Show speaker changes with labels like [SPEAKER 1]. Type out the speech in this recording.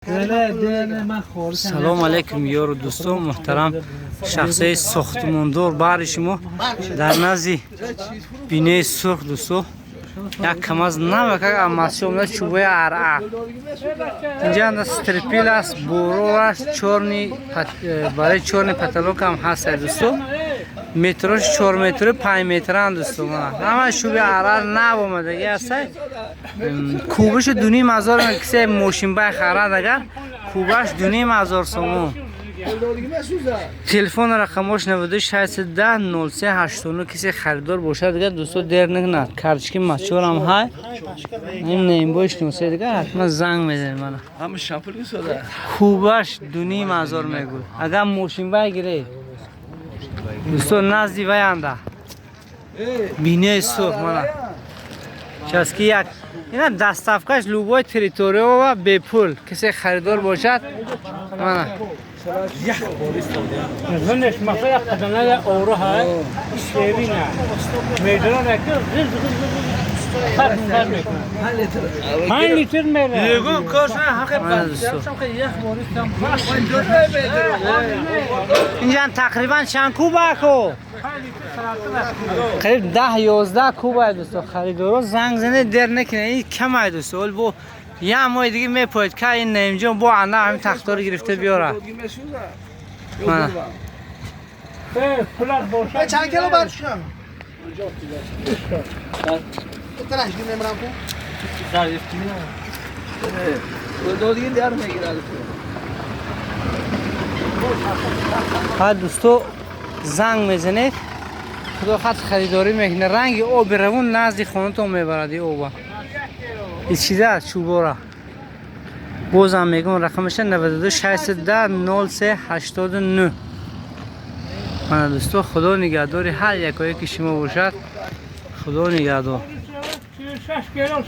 [SPEAKER 1] Салом алейкум, ёру дӯстон, муҳтарам шахсияи сохтмондор. Баҳри шумо дар назди бинои сурх, дӯсто, як КамАЗ навакак амасиомда, чӯбаи ара инҷа стропил аст, бурор аст, чёрный барои чёрный потолок ҳам ҳаст, дӯсто. Метрош 4 метру 5 метран, дӯсто. Ҳама чӯби ара нав омадаги аст. Кубашу 2500. Кисе мошинбай харад, агар кубаш 2500 сомон. Телефон рақамош 9610 03 89. Кисе харидор бошад, дигар, дӯсто, дер накунад. Карточки мачорам ҳай, ин неимбоиш носе, дигар ҳатман занг мезанед мана. Кубаш 2500 мегӯ, агар мошинбай гиред, дӯсто. Назди ваянда бинои сурх мана часки як ина доставкаш любой территориява бепул. Кисе харидор бошад, мана.
[SPEAKER 2] Зинеш масала қаданала ору ҳай шерина медона ки ғиз ғиз ғиз сар сар мекунад, 5 литр мерад.
[SPEAKER 3] Ягон коршон ҳақи.
[SPEAKER 1] Мана, дӯсто, инҷа тақрибан чанд куба ко? Қариб 10-11 куба, дӯсто. Харидоро занг занед, дер накунед, ин камай, дӯсто. Ол бо як моҳи дига мепоед, ка ин наимҷон бо ана ҳамин тахторо гирифта биёра. Мана.
[SPEAKER 2] Пулат бошад.
[SPEAKER 4] Чанд кило баршам? ترش نمیرم کو.
[SPEAKER 3] Додигин дар мегирад.
[SPEAKER 1] Ҳа, дӯсто, занг мезанед, худо хат харидорӣ мекунад. Ранги оби равон назди хонатон мебарад. И оба ичида чӯбора. Бозам мегӯм, рақамаша 92 610 03 89. Мана, дӯсто, худо нигаҳдори ҳар якое ки шумо бошад. Худо нигаҳдор.
[SPEAKER 2] 6 кило.